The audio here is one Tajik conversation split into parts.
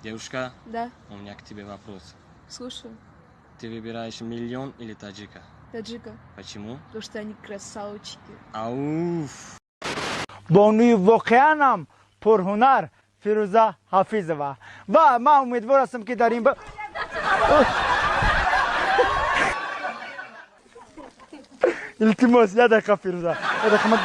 Девушка? Да. У меня к тебе вопрос. Слушаю. Ты выбираешь миллион или таджика? Таджика. Почему? Потому что они красавчики. Ауф. Бонуи воқеанам пурҳунар Фирӯза Ҳафизова. Ва ман умедвор ҳастам, ки дар ин илтимос, як дақиқа, Фирӯза, як дақиқа.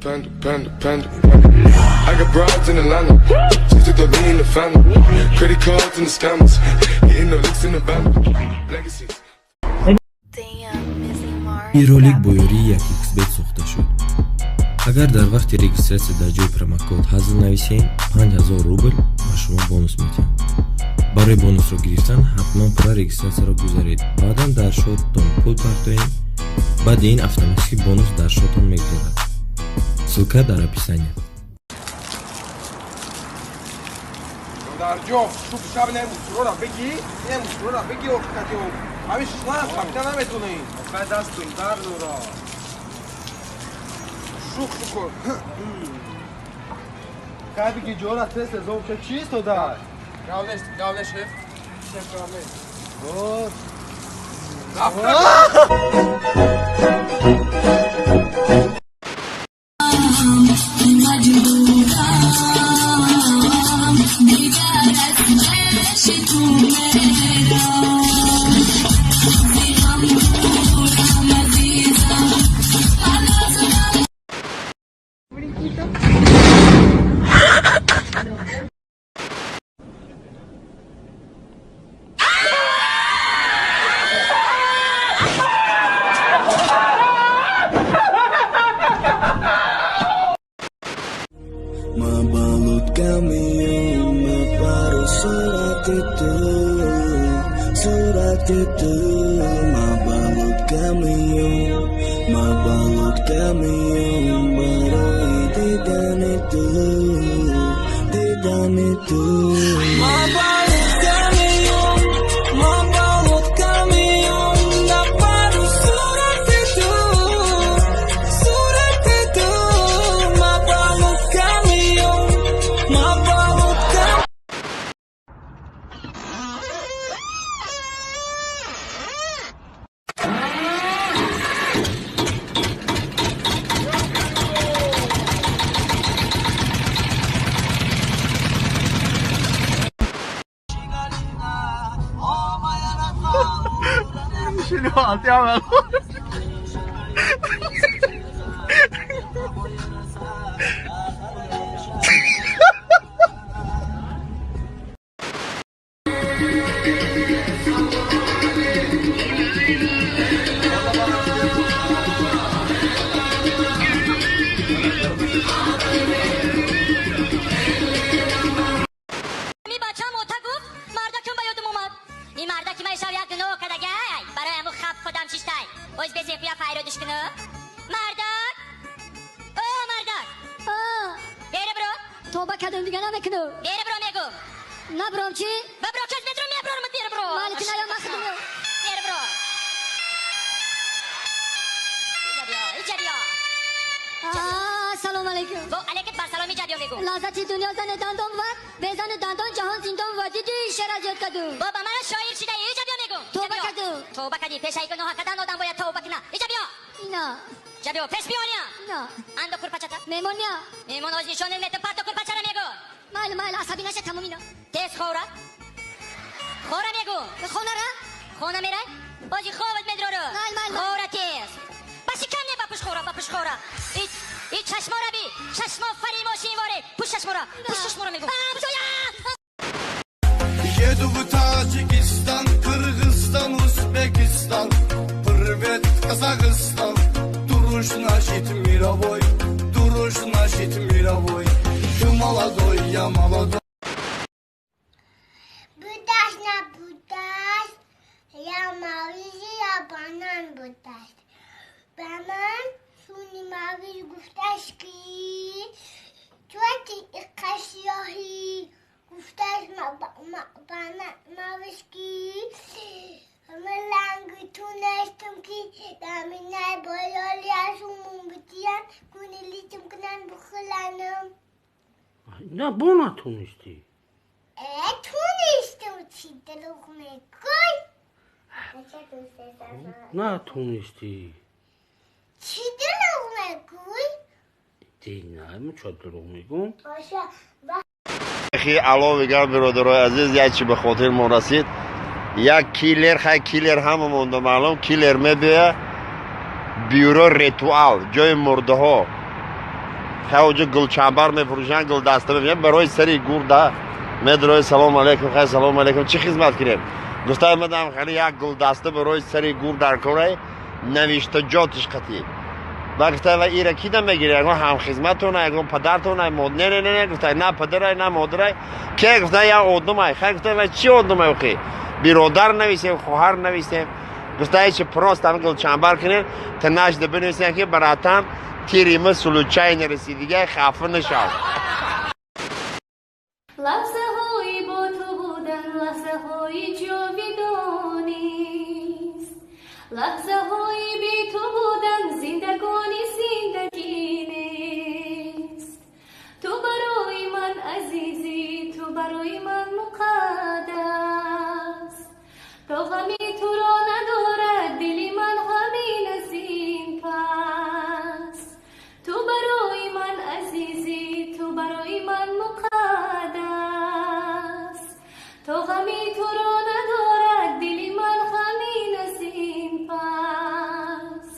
Panda, panda, panda, panda. I got broads in Atlanta. Just took the lean in the family. Credit cards and the scammers. Hitting the licks in the band. Legacies. Ин ролик бо ёрии 1xBet сохта шуд. Агар дар вақти регистрация дар ҷои промокод ҳазл нависем, 5000 рубл ба шумо бонус медиҳанд. Барои бонусро гирифтан ҳатман пурра регистрацияро гузаред, баъдан дар шоттон пул партоед. Баъди ин автоматически бонус дар шоттон мегузарад. Ссылка дар описание. Додарҷон, субҳ шаб не мусурора бигӣ, не мусурора бигӣ, охикати ҳамин шишлана қабида наметонӣ. Охай дастум дард дора. Шух шукр. Кай биги ҷора тез тез об ча чист додар? Гав нест, гав нест, шеф. Шеф, гав нест. Вот. Рафта. Mabalut kami paru surat itu mabalut kami mabalut kami baroi didan itu didan itu mabalut kami mabalut kami paru surat itu mabalut kami mabalut kami. Ми бачам ота гуфт, мардакам ба ёдам омад. Ин мардаки ман шав як гуноҳ кардагай, барои ҳаму хаб худам шиштай. Оз безеқия файродиш куну. Мардак! О, мардак! Бери бро! Тоба кардам, дига намекунам. Бери бро мегум! Набром чӣ? Ба бро, кас метром меброрам, бери бро! Майли, ки наём, ман худам. Бери бро! Иҷа биё, иҷа биё! Салом алейкум. Во алейкум бар салом, иҷа биё мегум. Лаззати дунё зани дандон буд, безани дандон ҷаҳон зиндон буд. Дидӣ, шеър аз ёд кардум. Бо ба мана шоир шида, иҷа биё мегум. Иҷа Тоба биё. кардум. Тоба кардӣ, пешаи гуноҳ кардан одам бояд тавба кунад. Иҷа биё. Ина. Иҷа биё, пеш биё олиям. Ина. Андо курпачата. Меҳмон мея. Меҳмон оз нишон метам, парто курпачара мегу. Майли, майли, асабӣ наша, тамом ина. Тез хора. Хора мегу. Хонара? Хона мерай? Ози хобат медрору. Майли, майли. Хора тез. Ба шикам не, ба пуш хора, ба пуш хора. И чашмора би, чашмо фари мошин воре. Пуш чашмора, пуш чашмора мегу. Еду в Таджикистан, Кыргызстан, Узбекистан. Привет, Казахстан. Дуруш значит мировой, дуруш значит мировой. Ты молодой, я молодой. Будаш набудаш, я мавизи, я банан будаш. Ба ман суни мавиз гуфташ, ки чувати иққа сиёҳӣ? Гуфташ ма Мавиз ки ман ланги тунестам ки даминай бололи ашумун битиян куни литм кунан бухӯланам. На, бо натонистӣ. Э, тунестам, чӣ дурӯғ мегӯй? Натонистӣ. Чӣ дурӯғ мегӯй? Дина, чо дурӯғ мегӯм? Боша. Хи ало мегам, биродарои азиз, як чи ба хотир мо расид. Як киллер, хай, киллер ҳама монда маълум, киллер мебиёя бюро ритуал, ҷои мурдаҳо. Хай, оҷо гулчамбар мефурӯшанд, гулдаста мефурӯшанд барои сари гурда. Медрои, салом алейкум, хай, салом алейкум, чӣ хизмат кунем? Гуфта, мадам, хали як гулдаста барои сари гур дар корай, навиштаҷотиш қатӣ. Ба гуфта, ва ира ки намегири, ягон ҳамхизматона, ягон падартона? Не, не, не, гуфта, на падарай, на модарай. Ке? Гуфта, як одамай. Хай, гуфта, ва чӣ одамай охи? Биродар нависем, хоҳар нависем? Гуфта, ҳечи, просто ҳами гулчамбар кунем, танашда бинависем, ки братан, тири ма случайно расидига, хафа нашав. Лаҳзаҳои бо ту будан лаҳзаҳои ҷовидонист, лаҳзаҳои бе ту будан зиндагони зиндагӣ нест. Ту барои ман азизӣ, ту барои ман муқаддас, то ғами туро надорад дили ман ҳамин аз ин пас. Ту барои ман азизӣ, ту барои ман муқаддас, то ғами туро надорад дили ман ҳамин аз ин пас,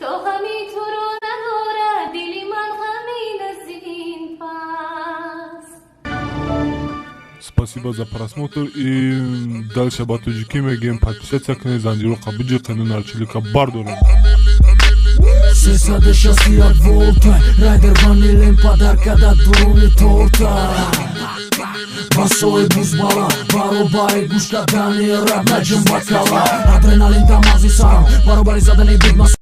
то ғами туро надорад дили ман ҳамин аз ин пас. Спасибо за просмотр и дальше ба тоҷикӣ мегӯем: подписаться кунед, занҷироқа биҷиқену нарчилика бардорем. 361 волта, райдер ванилен подарка да дуруни торта. Басои бузбала баробари гӯш кардани рап наҷим бакала, адреналин дар мағзи сарам баробари задани бигма.